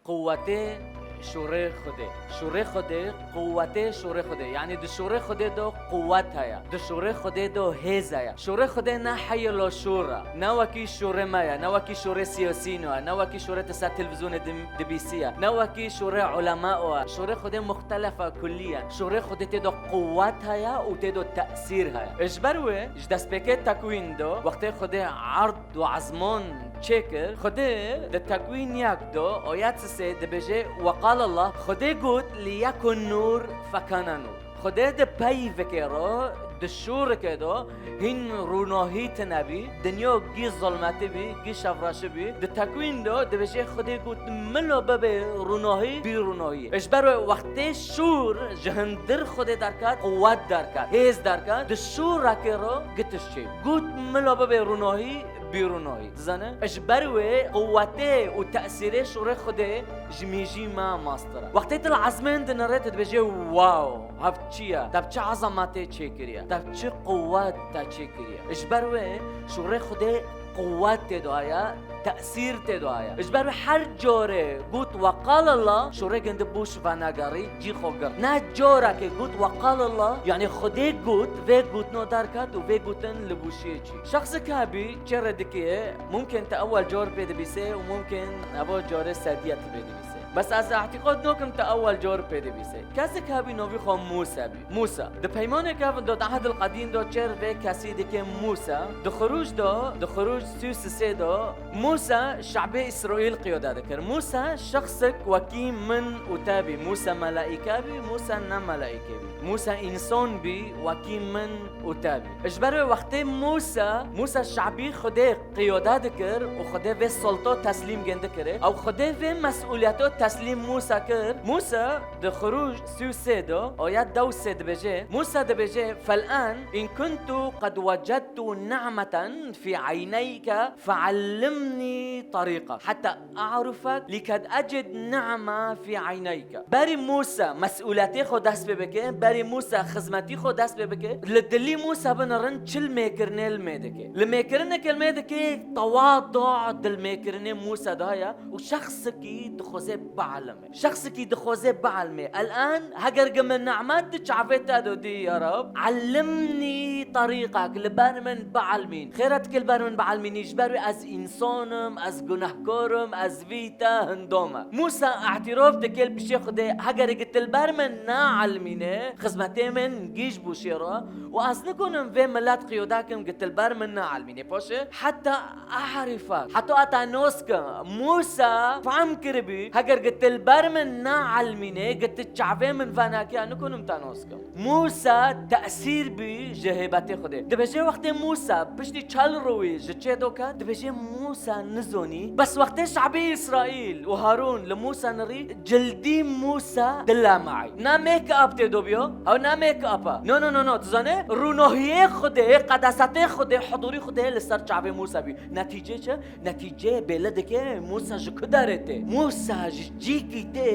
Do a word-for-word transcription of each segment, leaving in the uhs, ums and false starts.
Quwetê şûrê Xwedê. Şûrê Xwedê, quwetê şûrê Xwedê. Yanî di şûrê Xwedê de quwet heye. Di şûrê Xwedê de hêz heye. Şûrê Xwedê ne heyilo şûr e. Ne wekî şûrê me ye. Ne wekî şûrê siyasîno ye. Ne wekî şûrê te ser televîzyonê dim-, dibîsiye. Ne wekî şûrê ulemao ye. Şûrê Xwedê muxtelef e kullî ye. Şûrê Xwedê tê de quwet heye û tê de tesîr heye. Ji ber wê ji destpêkê tekwîn de wextê Xwedê erd û ezman çêkir, Xwedê di Tekwîn yek de ayet sê dibêje, "Weqal Allah, Xwedê got, 'Liyekun nur, fekane nur.'" Xwedê di peyvekê re, di şûrekê de hîn rûnahî tine bî, dinya gî zilmetî bî, gî şevreşî bî. Di Tekwîn de dibêje, Xwedê got, "Milo bibe rûnahî, bî rûnahî." Ji ber wê wextê şûr ji hundir Xwedê derket, quwet derket, hêz derket, di şûrekê re gitiş çê. Got, "Milo bibe rûnahî, bî rûnahî." Dizane? Ji ber wê quwetê û tesîrê şûrê Xwedê ji mêjî me mastir e. Wextê tu li ezmên dinirê, tu dibêjê, "Wow, hev çi ye? Te bi çi ezametê çêkiriye? Te bi çi quwet te çêkiriye?" Ji ber wê şûrê Xwedê quwet tê de heye, tesîr tê de heye. Ji ber wê her carê got, "Weqal Allah", şûrê gindi boş venegerî, cî xwe girt. Ne carekê got, "Weqal Allah", yanî Xwedê got, vê gotino derket û vê gotin li boşiyê çû. Şexsek hebî çêrê dikê, mumkin te ewel car pê dibîsê û mumkin evo carê sediye tu pê dibîsê. Bes ez îtîqad nakim te ewel car pê dibîsê. Kesek hebî navî xwe Mûse bî. Mûse. Di peymanê kevin de, di Ehdil Qedîm de çêr vê kesî dikê Mûse. Di Xirûc de, di Xirûc sî û sê de Mûse şebê Îsraîl qiyade dikir. Mûse şexsek wekî min û te bî. Mûse melaîke bî, Mûse ne melaîke bî. Mûse însan bî, wekî min û te bî. Ji ber wê wextê Mûse, Mûse şebî Xwedê qiyade dikir û Xwedê vê sulto teslîm gindi kirê. Ew Xwedê vê mesûliyeto teslîm Mûse kir. Mûse di Xirûc sî û sê de, ayet deh û sê dibêje, Mûse dibêje, "Fel-an in kuntu qed wecedtu ni'meten fi eyneyke feallimnî tarîqek heta a'rifek liked ecid ni'me fi eyneyke." Berî Mûse mesûliyetê xwe dest pê bike, berî Mûse xizmetî xwe dest pê bike, li dilî Mûse binirin çi li mêkirinê li mê dike. Li mêkirineke li mê dike, tewadu di li mêkirinê Mûse de heye û şexsekî dixwaze bielime. Şexsekî dixwaze bielime. El-an, heger gi min ni'met di çavê te de dî, ya Rab, ellimnî tarîqek, li ber min bielmîn. Xêr e, dikê li ber min bielmînî, ji ber wê ez însan im, ez gunehkar im, ez vî te hinda me. Mûsa îtîraf dike li piştê Xwedê, heger gi tu li ber min neelmîne, xizmetê min gîj bû şêra û ez nikonim vê milet qiyode kim gi tu li ber min neelmîne. Paşê, heta e'rifek, heta ez te nas kim. Mûsa fehm kiribî, heger gi tu li ber min neelmîne, gi tu çavê min venekî, ez nikonim te nas kim. Mûsa tesîr bî ji hêbetê Xwedê. Dibêje wextê Mûsa piştî çel rûyî ji çê do ket, dibêje Mûsa nizonî. Bes wextê şebê Îsraîl û Harûn li Mûsa nirî, cildî Mûsa dile me'î. Ne make-up tê do biyo, ew ne make-up e. No, no, no, no. Tu zanê, rûnohiyê Xwedê, qedesetê Xwedê, hudûrî Xwedê li ser çavê Mûsa bî. Netîce çi? Netîceyê bêle dike Mûsa ji ku derê tê. Mûsa ji cîkî tê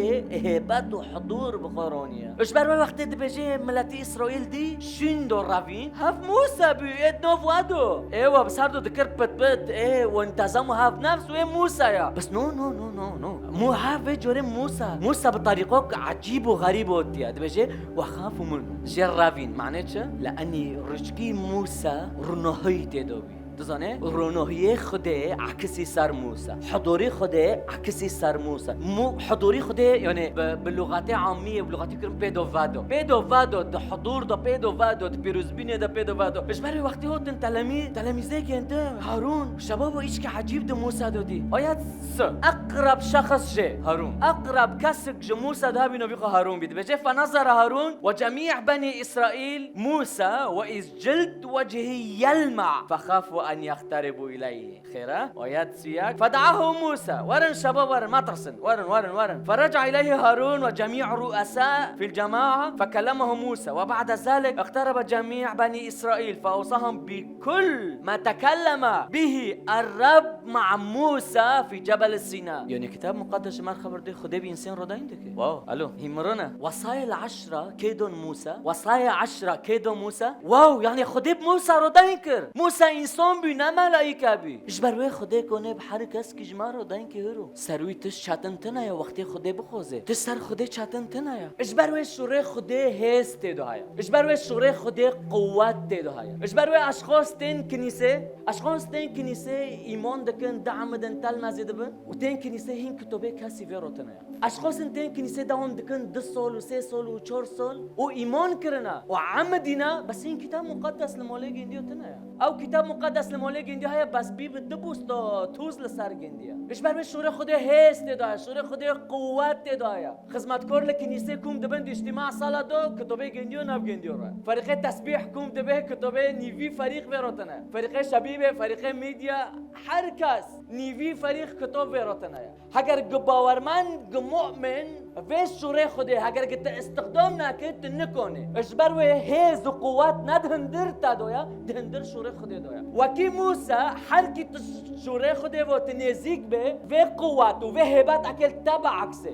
hêbet û hudûr bi xwe roniye. Ji ber wê wextê dibêje miletî Îsraîl dî şûn do revîn. Hev Mûsa bû, ê di nav we do. Ê we bi ser do dikir pit pit. Ê we intezam û hev nefs wê Mûsa ya. Bes no, no, no, no, no. Mû hev vê corê Mûsa. Mûsa bi tarîqok ecîb û xerîb hatiye. Dibêje we xef û min. Jê revîn. Mane çi? Li enî rûçkî Mûsa rûnohî tê do bî. Dizane, rûnohiyê Xwedê ekisî ser Mûsa. Hudûrî Xwedê ekisî ser Mûsa. Mû-, hudûrî Xwedê, yani bi, bi lûxatê amiyê, bi lûxatê kirin pê do vedo. Pê do vedo, di hudûr de pê do vedo, di pîrozbînê de pê do vedo. Ji ber wê wextê hotin telemî-, telemîzêkên te Harûn, şebabo îşkê ecîb di Mûsa do dî. Ayet sê. Eqreb şexs jê Harûn. Eqreb kesik ji Mûsa de hebî navî xwe Harûn bî. Dibêje, "Fenezere Harûn ve cemî benî Îsraîl Mûsa ve iz cild wechî yelme fexafu en yexteribû ileyhî." Xêr e? Ayet sî yek. Fede'ahu Mûsa. Werin şebab werin, metirsin. Werin, werin, werin. Ferece ileyhî Harûn ve cemî ru'esa fil cema'a fekellemahu Mûsa. Ve ba'de zalik iqterebe cemî benî Îsraîl feewsahum bi kul ma tekelleme bihî er-Reb مع موسى في جبل سيناء. Yani Kitab Mukaddes ji me re xeber dê Xwedê bi însan re dayîn dike. Wow, alo, hî mirin e. Wasayê el eşra kê don Musa? Wasayê eşra kê don Musa? Wow, yani Xwedê bi Musa re dayîn kir. Musa însan bû, ne melayîke bû. Ji ber wê Xwedê konê bi her kes ki ji me re dayîn ki hiro. Ser wî tişt çetin tine ye wextê Xwedê bixwaze. Tişt ser Xwedê çetin tine ye. Ji ber wê şûrê Xwedê hêz tê de heye. Ji ber wê şûrê Xwedê quwet tê de heye. Ji ber wê eşxos tên kinîsê, eşxos tên kinîsê îman dikin, diemidin, telmezê dibin û tên kinîsê hîn kitobê kesî vê rotine ye. Eşxosin tên kinîsê dewam dikin du sol û sê sol û çar sol û îman kirine û emidîne, bes hîn Kitab Mukaddes li molê gindiyo tine ye. Ew Kitab Mukaddes li molê gindiyo heye, bes bî bi du bûsta tûz li ser gindiye. Ji ber wê şûrê Xwedê hêz tê de ye, şûrê Xwedê quwet tê de ye. Xizmetkar li kinîsê kom dibin di îctîma sala do kitobê gindiyo nav gindiyo re. Ferîqê tesbîh kom dibe kitobê nîvî ferîq vê rotine. Ferîqê şebîbê, ferîqê medya, her kes nîvî ferîq kitob vê rotine ye. Heger gi bawermend, gi mu'min, vê şûrê Xwedê, heger gi te îstixdam nake, tu nikonê. Ji ber wê hêz û quwet ne di hundir te do ye, di hundir şûrê Xwedê do ye. Wekî Mûsa, her kî tu şûrê Xwedê ve tu nêzîk bê, vê quwet û vê hêbet eke li te biekse.